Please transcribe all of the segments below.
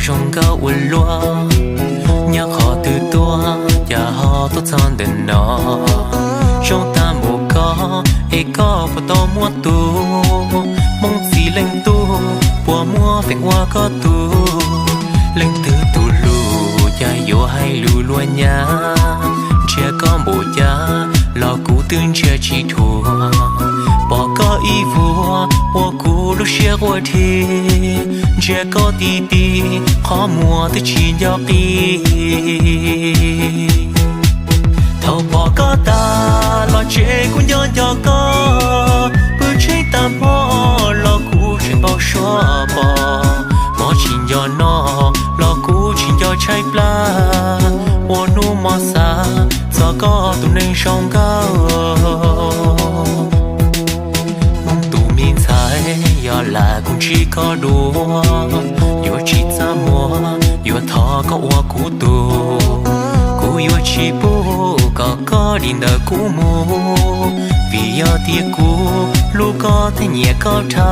Zoo nkauj ua luaj, nyob qhov twg tuaj cas ho tuaj txog ntawm no. Zoo tag npaum koj es koj puas tau muaj tus? Hmoob txiv leej tub puas muab feem ua koj tus? Leej twg tus hlub cas yuav hais lus luag nyab? Ntsia koj npaum cas los kuv twb ntsia tsis dhuav. Pom koj ib vuag ua kuv lub siab quaj dhi, ntsia koj ti ti qhov muag twb tsis nco qi. Thaum pom koj tas los tsev kuv nco nco koj, pw tsheej tag hmo los kuv tseem npau suav pom, hmo tsis nco noj los kuv tsis nco tshaib plab, ua hnub hmo xav txog koj tus neeg zoo nkauj. Hmoob tus me ntxhais, yog lam kuv ntsib koj dua, yuav tsis txaj muag, yuav thov koj ua kuv tus. Kuv yuav tsis pub kom koj dim ntawm kuv mus, vim yog tias kuv hlub koj thiab nyiam koj dhau.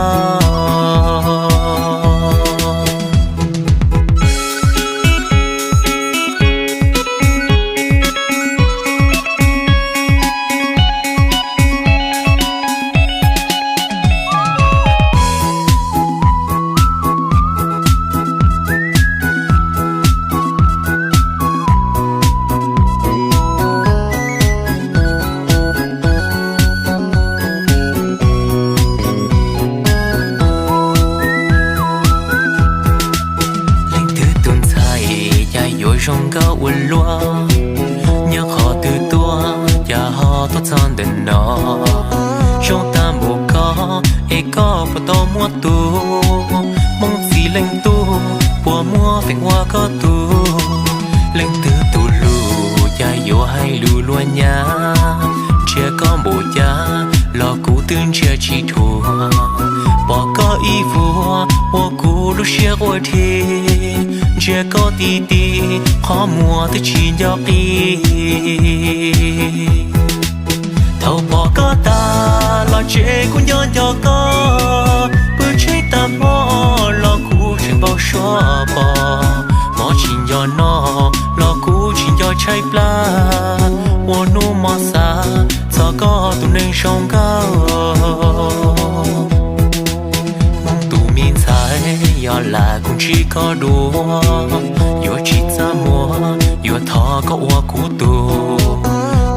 Leej twg tus ntxhais cas yuav zoo nkauj ua luaj, nyob qhov twg tuaj cas ho tuaj txog ntawm no. Zoo tag npaum koj es koj puas tau muaj tus? Hmoob txiv leej tub puas muab feem ua koj tus? Leej twg tus hlub cas yuav hais lus luag nyab? Ntsia koj npaum cas los kuv twb ntsia tsis dhuav. Pom koj ib vuag ua kuv lub siab quaj dhi, ntsia koj ti ti qhov muag twb tsis nco qi. Thaum pom koj tas los tsev kuv nco nco koj, pw tsheej tag hmo los kuv tseem npau suav pom, hmo tsis nco noj los kuv tsis nco tshaib plab, ua hnub hmo xav txog koj tus neeg zoo nkauj. Hmoob tus me ntxhais, yog lam kuv ntsib koj dua, yuav tsis txaj muag, yuav thov koj ua kuv tus.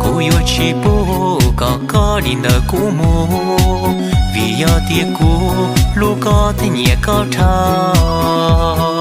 Kuv yuav tsis pub kom koj dim ntawm kuv mus, vim yog tias kuv hlub koj thiab nyiam koj dhau.